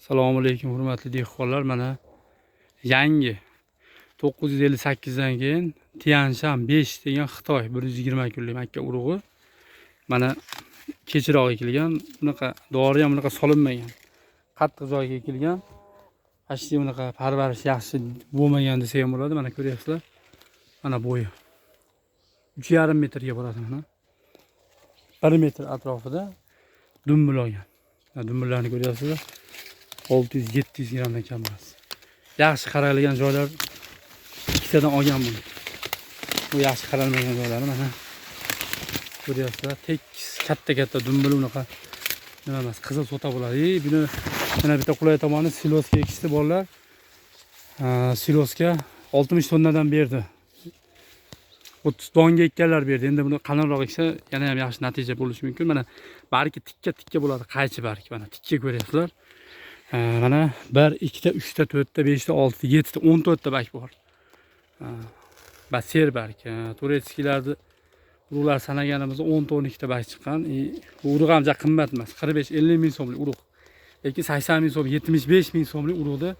Assalomu alaykum, hurmatli dehqonlar. Mana yangi 958 dan keyin Tianshan 5 degan Xitoy 120 kunlik makka urug'i. Mana kechroq ekilgan, bunaqa dori ham bunaqa solinmagan. Qattiq joyga ekilgan. Почти bunaqa parvarish yaxshi bo'lmagan desa ham bo'ladi. Mana ko'ryapsizlar. Mana bo'yi 3,5 metrga boradi mana. 1 metr atrofida dumbil olgan. Dumbillarni ko'ryapsizlar. 600-700 grammdan kam emas. Yaxshi qaralgan joylar ikkitadan olgan buni. Bu yaxshi qaralmagan joylari mana ko'ryapsizlar. Tekis katta-katta dumbil, unaqa nima emas, qizil so'ta bo'ladi. Buni mana bitta qulay tomoni, silosga ekishdi bolalar. Silosga 60 tonnadan berdi. 30 donga ekkanlar berdi. Endi buni qalinroq eksa yana ham yaxshi natija bo'lishi mumkin. Mana bargi tikka-tikka bo'ladi, qaychi barg. Mana tikka ko'ryapsizlar. Mana 1, 2 ta, 3 ta, 4 ta, 5 ta, 6 ta, 7 ta, 14 ta barg bor. Ba ser barg. Турецкий larni urug'lar sanaganimizda 10 ta, 12 ta barg chiqqan. Bu urug' ham qimmat emas. 45-50 ming so'mlik urug'. Lekin 80 ming so'm, 75 ming so'mlik urug'ni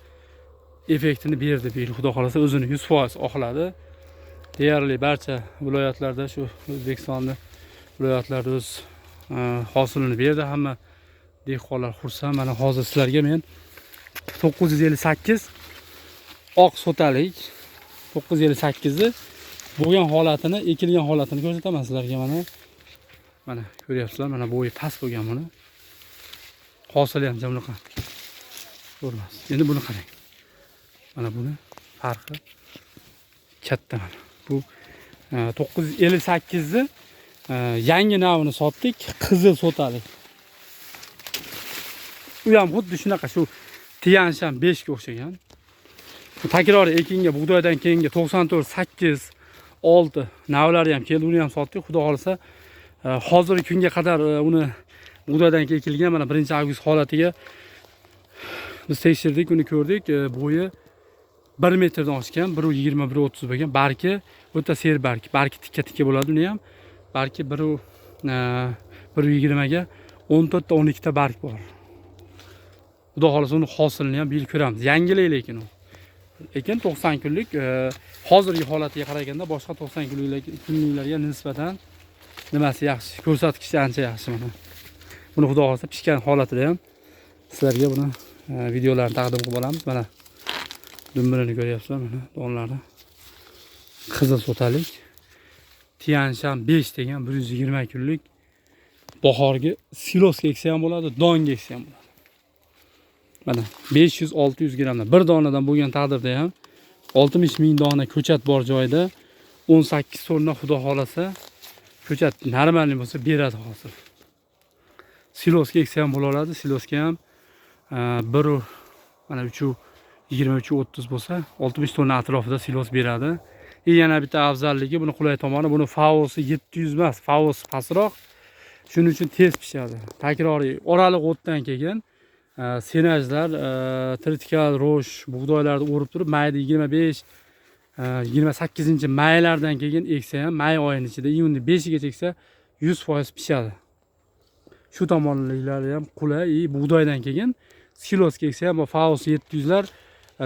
effektini berdi bu yil. Xudo xohlasa, o'zini 100% oqladi. Deyarli barcha viloyatlarda, shu O'zbekistonni viloyatlarida o'z hosilini berdi. Hamma dehqonlar xursand. Mana hozir sizlarga men 958 oq so'talik 958 ni bo'lgan holatini, ekilgan holatini ko'rsataman sizlarga mana. Mana ko'ryapsizlar, mana bo'yi past bo'lgan buni. Hosili ham bunaqa ko'rmas. Endi buni qarang. Mana buni farqi katta mana. Bu 958 ni yangi navini sotdik, qizil so'talik. U ham xuddi shunaqa, shu Tianshan 5 ga o'xshagan. Bu takroriy ekinga, bug'doydan keyingi 94, 8, 6 navlari ham keldi, uni ham sotdik. Xudo xohlasa, hozirgi kunga qadar uni bug'doydan keyin ekilgan, mana 1-avgust holatiga biz tekshirdik, uni ko'rdik. Bo'yi 1 metrdan oshgan, 1.20, 1.30 bo'lgan. Bargi o'ta ser barg. Bargi tikka tikka bo'ladi uni ham. Bargi 1.20 ga 14 ta, 12 ta barg bor. Xudo xohlasa, uni hosilini ham bu yil ko'ramiz. Yangilik lekin u. Lekin 90 kunlik, hozirgi holatiga qaraganda boshqa 90 kunliklarga nisbatan nimasi yaxshi, ko'rsatkichi ancha yaxshi mana. Buni Xudo xohlasa, pishgan holatida ham sizlarga buni videolarni taqdim qilib olamiz. Mana dumbilini ko'ryapsizlar, mana donlarni. Qizil so'talik Tianshan 5 degan 120 kunlik bahorgi silosga eksa ham bo'ladi, donga eksa ham bo'ladi. Mana 500-600 grammdan bir donadan bo'lgan taqdirda ham 60 ming dona ko'chat bor joyda 18 tonna, Xudo xohlasa, ko'chat нормальный bo'lsa beradi hosil. Silosga eksa ham bo'la oladi. Silosga ham bir mana 3 23, 30 bo'lsa, 60 tonna atrofida silos beradi. И yana bitta afzalligi, buni qulay tomoni, buni FAOsi 700 emas, FAOsi pastroq. Shuning uchun tez pishadi. Takroriy oraliq o'tdan keyin senajlar, tritikal, rosh, bug'doylarni o'rib turib, mayda 25, 28 maylardan keyin eksa ham, may oyini ichida, iyunni 5 igacha eksa 100% pishadi. Shu tomonliklari ham qulay. И bug'doydan keyin silosga eksa ham, FAOS 700 lar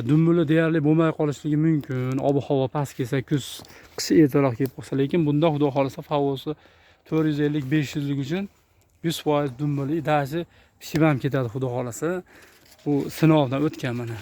dumbuli deyarli bo'lmay qolishligi mumkin. Ob havo past kelsa, kuz, qish ertaroq kelib qolsa, lekin bunda, Xudo xohlasa, FAOsi 450, 500 lik uchun 100% dumbuli, даже pishib ham ketadi, Xudo xohlasa. Bu sinovdan o'tgan mana.